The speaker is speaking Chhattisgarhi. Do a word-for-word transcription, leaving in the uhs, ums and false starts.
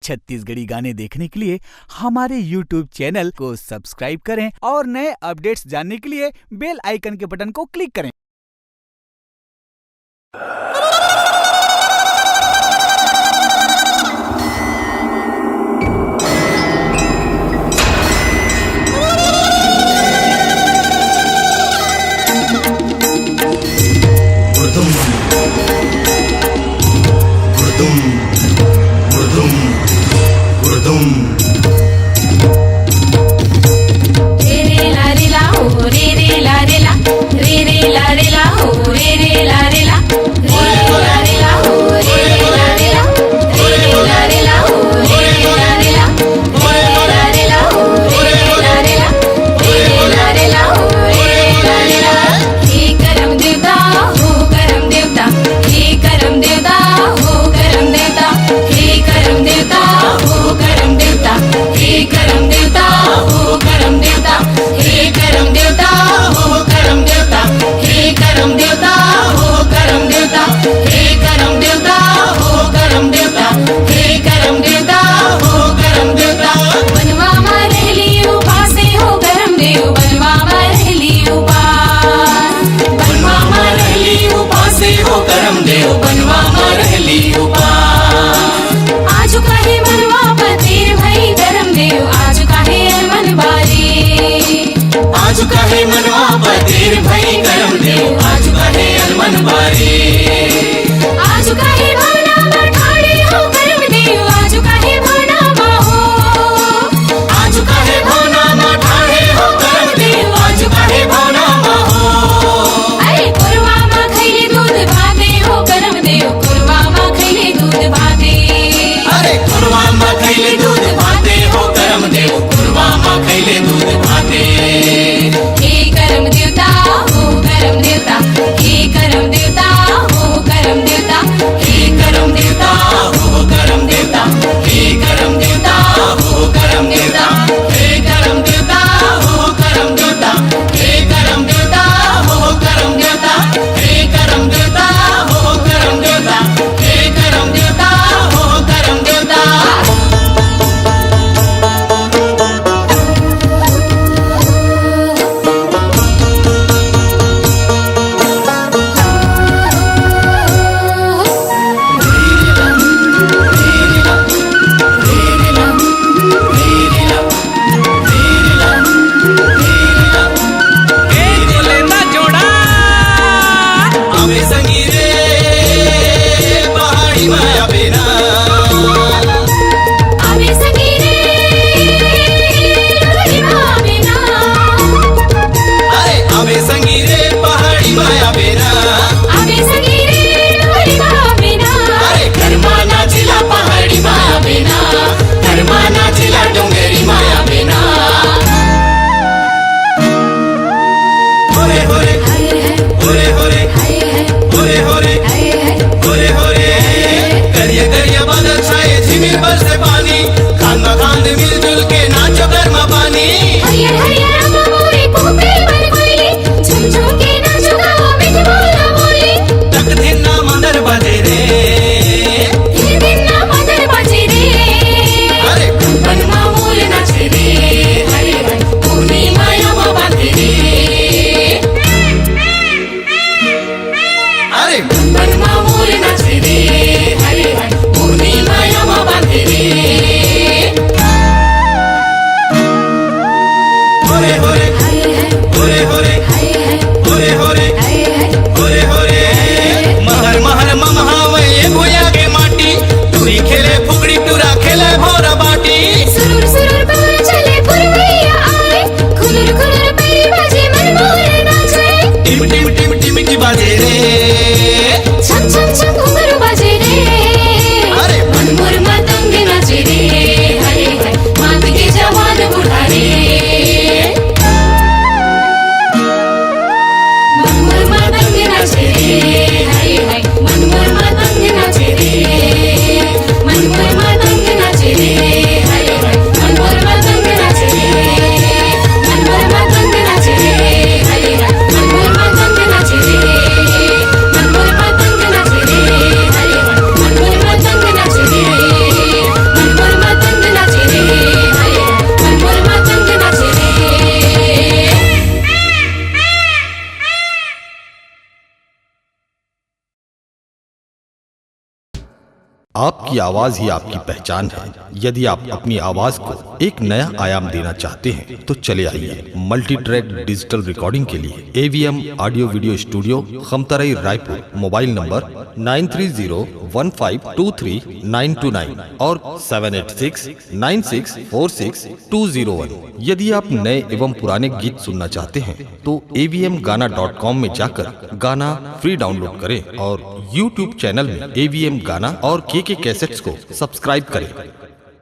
छत्तीसगढ़ी गाने देखने के लिए हमारे YouTube चैनल को सब्सक्राइब करें और नए अपडेट्स जानने के लिए बेल आइकन के बटन को क्लिक करें। आपकी आवाज ही आपकी पहचान है। यदि आप अपनी आवाज को एक नया आयाम देना चाहते हैं तो चले आइए मल्टी ट्रैक डिजिटल रिकॉर्डिंग के लिए AVM audio video studio, Khamtarai, Raipur. Mobile number nine three zero one five two three nine two nine और seven eight six nine six four six two zero one. यदि आप नए एवं पुराने गीत सुनना चाहते हैं तो एवीएम गाना डॉट कॉम में जाकर गाना फ्री डाउनलोड करें और यूट्यूब चैनल में एवीएम गाना और केके कैसेट्स को सब्सक्राइब करें।